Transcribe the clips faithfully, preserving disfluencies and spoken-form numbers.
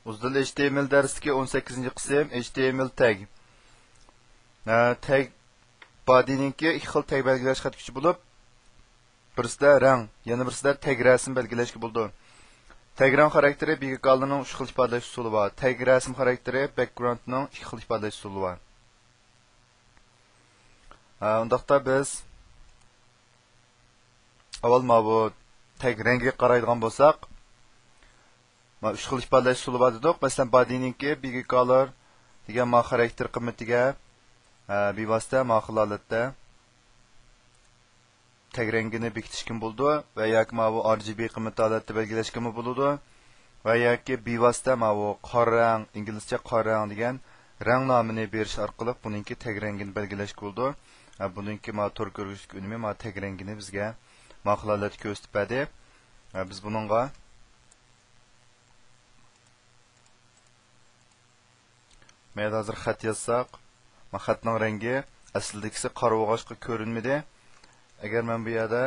ئۇزۇن ئېچ تى ئېم ئېل دەرسلىكى ئون سەككىزىنچى قىسىم، ئېچ تى ئېم ئېل تەگ. ھە، تەگ بادىنىڭكى ئىككى خىل تەگ بەلگىلەش خەت كۈچى بولۇپ، بىرسىدە رەڭ، يەنە بىرسىدە تەگ رەسىم بەلگىلەشكە بولىدۇ. تەگ رەڭ خاراكتېرى بىگىكالىرنىڭ ئۈچ خىل ئىپادىلەش ئۇسۇلى بار. تەگ رەسىم خاراكتېرى بەكگراۋندنىڭ ئىككى خىل ئىپادىلەش ئۇسۇلى بار. ھە، ئۇنداقتا بىز ئاۋۋال ماۋۇ تەگ رەڭگىگە قارايدىغان بولساق، مانا ئۈچ خىل ئىپادىلەش ئۇسۇلى بار دېدۇق. مەسىلەن، بادىنىڭكى بىگىكالىر دېگەن ما خاراكتېر قىممىتىگە، ئە، بىۋاسىتە ما خىل ھالەتتە تەگ رەڭگىنى بېكىتىشكىمۇ بولىدۇ ۋە ياكى ماۋۇ ئار جى بى قىممىتى ھالەتتە بەلگىلەشكىمۇ بولىدۇ ۋە ياكى بىۋاسىتە ماۋۇ قارا رەڭ، ئىنگلىزچە قارا رەڭ دېگەن رەڭ نامىنى بېرىش ئارقىلىق بۇنىڭكى تەگ رەڭگىنى بەلگىلەشكە بولىدۇ. ھە، بۇنىڭكى ما تور كۆرگۈچلۈك ئۈنۈمى ما تەگ رەڭگىنى بىزگە ما خىل ھالەتتە كۆرسىتىپ بەردى. ھە، بىز بۇنىڭغا مەيلى ھازىر خەت يازساق، ما خەتنىڭ رەڭگى ئەسلىدىكىسى قارا بولغاچقا كۆرۈنمىدى. ئەگەر مەن بۇ يەردە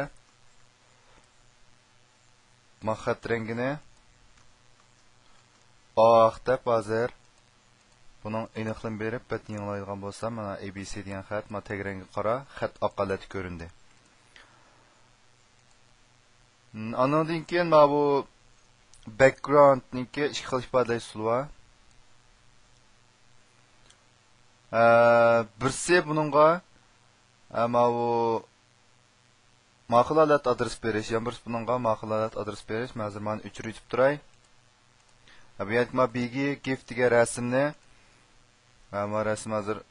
ما خەت رەڭگىنى ئاق دەپ ھازىر بۇنىڭ ئېنىقلىما بېرىپ بەتنى يېڭىلايدىغان بولسام، مانا ئەي بى سى دېگەن خەت، ما تەگ رەڭگى قارا، خەت ئاق ھالەتتە كۆرۈندى. ئانىڭدىن كېيىن ماۋۇ بەكگراۋندنىڭكى ئىككى خىل ئىپادىلەش ئۇسۇلى بار. ئە، بىرسى بۇنىڭغا، ئە، ماۋۇ ما خىل ھالەت ئادرېس بېرىش، يەنە بىرسى بۇنىڭغا ما خىل ھالەت ئادرېس بېرىش. مەن ھازىر مانا ئۆچۈرۈۋېتىپ تۇراي. ئە، بۇ يەردىكى ما بىگى گىف دېگەن رەسىمنى، ئە، ما رەسىم ھازىر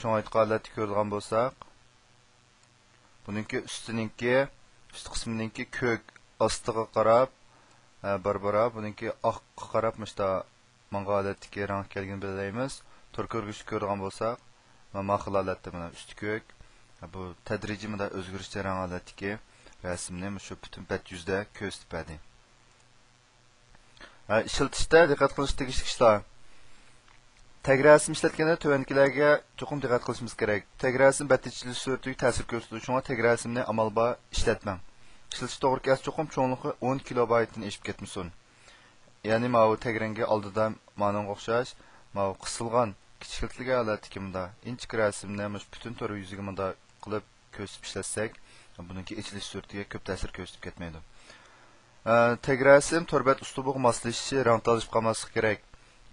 چوڭايتقان ھالەتتە كۆرىدىغان بولساق، بۇنىڭكى ئۈستىنىڭكى، ئۈستى قىسمىنىڭكى كۆك ئاستىغا قاراپ، ھە، بارا-بارا بۇنىڭكى ئاققا قاراپ مۇشتا ماڭغان ھالەتتىكى رەڭ ئىكەنلىكىنى بىلەلەيمىز. تور كۆرگۈچتە كۆرىدىغان بولساق، ما، ما خىل ھالەتتە مانا ئۈستى كۆك، ھە، بۇ تەدرىجىي مۇندا ئۆزگىرىشچان رەڭ ھالەتتىكى رەسىمنى مۇشۇ پۈتۈن بەت يۈزىدە كۆرسىتىپ بەردى. ھە، ئىشلىتىشتە دىققەت قىلىش تېگىشلىك ئىشلار. تەگ رەسىم ئىشلەتكەندە تۆۋەندىكىلەرگە چوقۇم دىققەت قىلىشىمىز كېرەك. تەگ رەسىم بەت ئېچىلىش سۈرئىتىگە تەسىر كۆرسىتىدۇ، شۇڭا تەگ رەسىمنى ئامال بار ئىشلەتمەڭ. ئىشلىتىش توغرا كەلسە چوقۇم چوڭلۇقى ئون كىلوبايتتىن ئېشىپ كەتمىسۇن. يەنى ماۋۇ تەگ رەڭگى ئالدىدا مانىڭغا ئوخشاش، ماۋۇ قىسىلغان، كىچىكلىتىلگەن ھالەتتىكى مۇندا ئىنچىكە رەسىمنى مۇشۇ پۈتۈن تور يۈزىگە مۇنداق قىلىپ كۆرسىتىپ ئىشلەتسەك، بۇنىڭكى ئېچىلىش سۈرئىتىگە كۆپ تەسىر كۆرسىتىپ كەتمەيدۇ. ئە، تەگ رەسىم تور بەت ئۇسلۇبىغا ماسلىشىشى، رەڭ تالىشىپ قالماسلىقى كېرەك.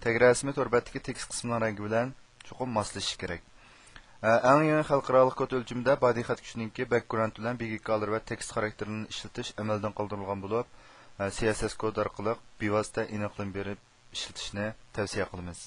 تەگ رەسىمى تور بەتتىكى تېكىست قىسمىنىڭ رەڭگى بىلەن چوقۇم ماسلىشىشى كېرەك. ئە، ئەڭ يېڭى خەلقئارالىق كود ئۆلچىمىدە بادى خەت كۈچىنىڭكى بەكگراۋند بىلەن بىگىكالىر ۋە تېكىست خاراكتېرىنى ئىشلىتىش ئەمەلدىن قالدۇرۇلغان بولۇپ، ئە، سى ئېس ئېس كود ئارقىلىق بىۋاسىتە ئېنىقلىما بېرىپ ئىشلىتىشنى تەۋسىيە قىلىمىز.